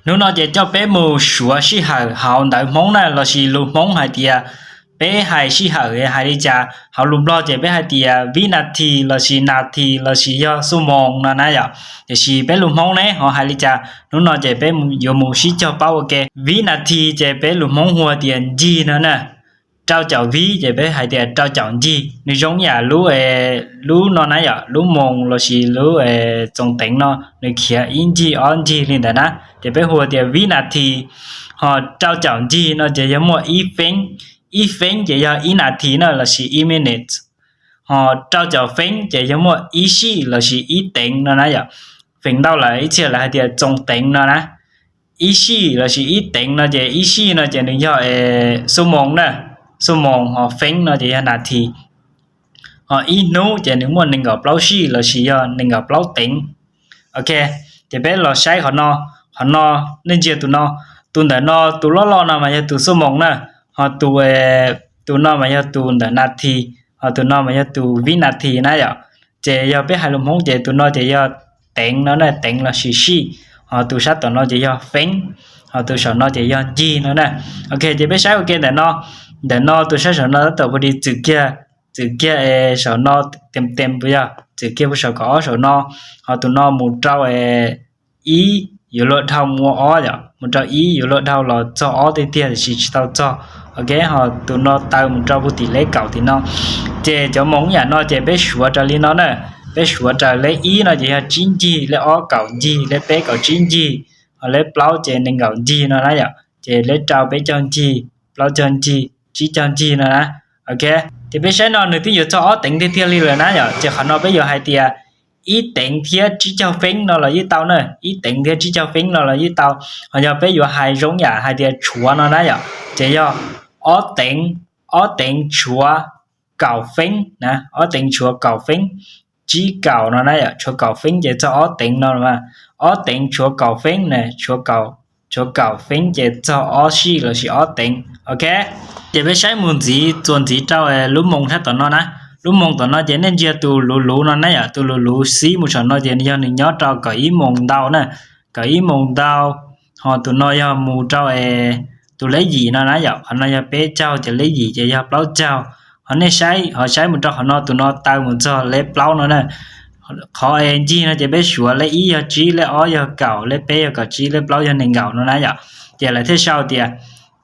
Hnub no ces coj peb mus suav sij hawm hauv ntawv Hmoob na, lossis lus Hmoob hais tias, peb hais sij hawm hais li cas, hauv lus Nplog ces peb hais tias vib nas this lossis nas this lossis yog xuj moos no na yom. Tiam sis peb lus Hmoob ne ho hais li cas, hnub no ces peb yuav mus sib cog paub ua ke. Vib nas this ces peb lus Hmoob hu tias ncig no na. Rau caum vib ces peb hais tias rau caum ncig, nws zoo yam lub, lub no na yom, lub moos lossis lub txoos teev no nws khiav ib ncig ob ncig li ntawd na, ces peb hu tias vib nas this. Ho rau caum ncig no ces yog muaj ib feeb, ib feeb ces yog ib nas this na lossis ib minutes. Ho rau caum feeb ces yog muaj ib sij lossis ib teev no na yom. Feem ntau lawm ib txhia lawv hais tias txoos teev no na. Ib sij lossis ib teev no ces ib sij no ces nws yog xuj moos na, xuj moos, ho feeb no ces yog nas this. Ho ib hnub ces nws muaj nees nkaum plaub sij lossis yog nees nkaum plaub teev. Ok, ces peb los saib qhov no, qhov no nej ntsia tus no, tus ntawm no tus loj loj no mas yog tus xuj moos na, ho tus, tus no mas yog tus ntawm nas this, ho tus no mas yog tus vib nas this na yom. Ces yog peb hais lus Hmoob ces tus no ces yog teev no na, teev lossis sij, ho tus sab tom no ces yog feeb, ho tus saum no ces yog ncig no na. Ok, ces peb saib ua ke ntawm no, ntawm no tus sab saum no tab tom pus dis txwm kiag, txwm kiag es saum no, teem teem puas yog txwm kiag puag saum kaum ob saum no, ho tus no mus rau ib yuav luag dhau mus ua ob yom, mus rau ib yuav luag dhau los txog ob tiag tiag tiam sis tsis tau txog. Ok, ho tus no taw mus rau puag tim lej kaum tim no. Ces cov moos yam no ces peb suav raws li no na, peb suav raws lej ib no ces yog tsib ncig, lej ob kaum ncig, lej peb kaum tsib ncig, ho lej plaub ces nees nkaum ncig no na yom, ces lej rau peb caug ncig, plaub caug ncig, tsib caug ncig no na. Ok, ces peb saib no nws twb yuav txog ob teev tiag tiag li lawm na yom, ces qhov no peb yuav hais tias ib teev thiab tsib caug feeb no los yeej tau na, ib teev thiab tsib caug feeb no los yeej tau. Ho yog peb yuav hais zoo yam hais tias tshuav no na yom, ces yog ob teev, ob teev tshuav kaum feeb na, ob teev tshuav kaum feeb, tsib kaum no na yom, tshuav kaum feeb ces txog ob teev no, ob teev tshuav kaum feeb na, tshuav kaum feeb ces txog ob sij lossis ob teev. Ok, ces peb saib mus ntxiv, txuas ntxiv rau lub moos sab tom no na. Lub moos tom no ces nej ntsia tus luv luv no na yom, tus luv luv xib mus saum no ces yog nws nyob rau kaum ib moos ntau na, kaum ib moos ntau. Ho tus no yog mus rau tus lej yim no na yom, qhov no yog peb caug ces lej yim ces yog plaub caug. Ho nej saib, ho saib mus rau qhov no, tus no taw mus txog lej plaub no na. Qhov es ncig no ces peb suav lej ib yog tsib, lej ob yog kaum, lej peb yog kaum tsib, lej plaub yog nees nkaum no na yom. Ces lawv thiaj sau tias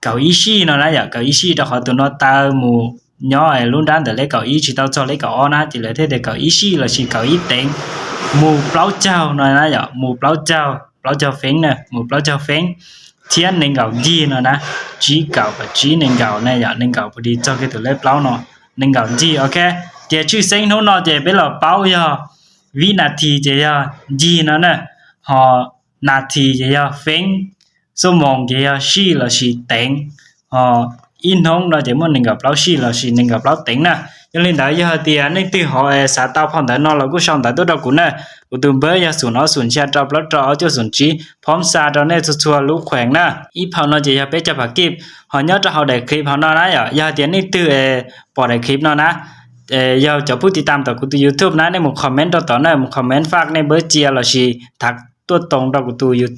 kaum ib sij no na yom, kaum ib sij rau qhov tus no taw mus nyob lub nrab ntawm lej kaum ib tsis tau txog lej kaum ob na, ces lawv thiaj tias kaum ib sij lossis kaum ib teev mus plaub caug no na yom, mus plaub caug, plaub caug feeb na, mus plaub caug feeb thiab nees nkaum ncig no na, tsib kaum kaum tsib nees nkaum na yom, nees nkaum pus dis txog kiag tus lej plaub no, nees nkaum ncig. Ok, ces tshwj xeeb hnub no ces peb los paub yog vib nas this ces yog ncig no na, ho nas this ces yog feeb, xuj moos ces yog sij lossis teev, ho ib hnub no ces muaj nees nkaum plaub sij lossis nees nkaum plaub teev na. Yog li ntawd yog hais tias leej twg ho xav tau phau ntawv no los kuj sau ntawv tuaj rau kuv na. Kuv tus npawb yog xoom ob xoom xya rau plaub rau ob cuaj xoom tsib, phob xa rau nej txhua txhua lub kheem na. Ib phau no ces yog peb caug phav kib, ho nyob rau hauv daim clip hauv no na yom. Yog hais tias leej twg pom daim clip no na, yog cov pub tiv tam tom kuv tus YouTube na, nej mus comment rau tom na, mus comment faj nej npawb cia lossis thav tuaj toos rau kuv tus,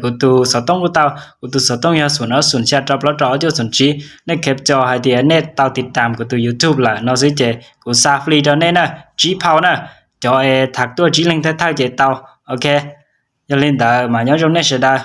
kuv tus xov tooj kuj tau. Kuv tus xov tooj yog xoom ob xoom xya rau plaub rau ob cuaj xoom tsib. Nej khev co hais tias nej tau tiv tam kuv tus YouTube lawm no xwb ces kuv xa free rau nej na, tsib phau na. Cov es thav tuaj tsib leeg thawj thawj ces tau. Ok, yog li ntawd mas nyob zoo nej sawv daws.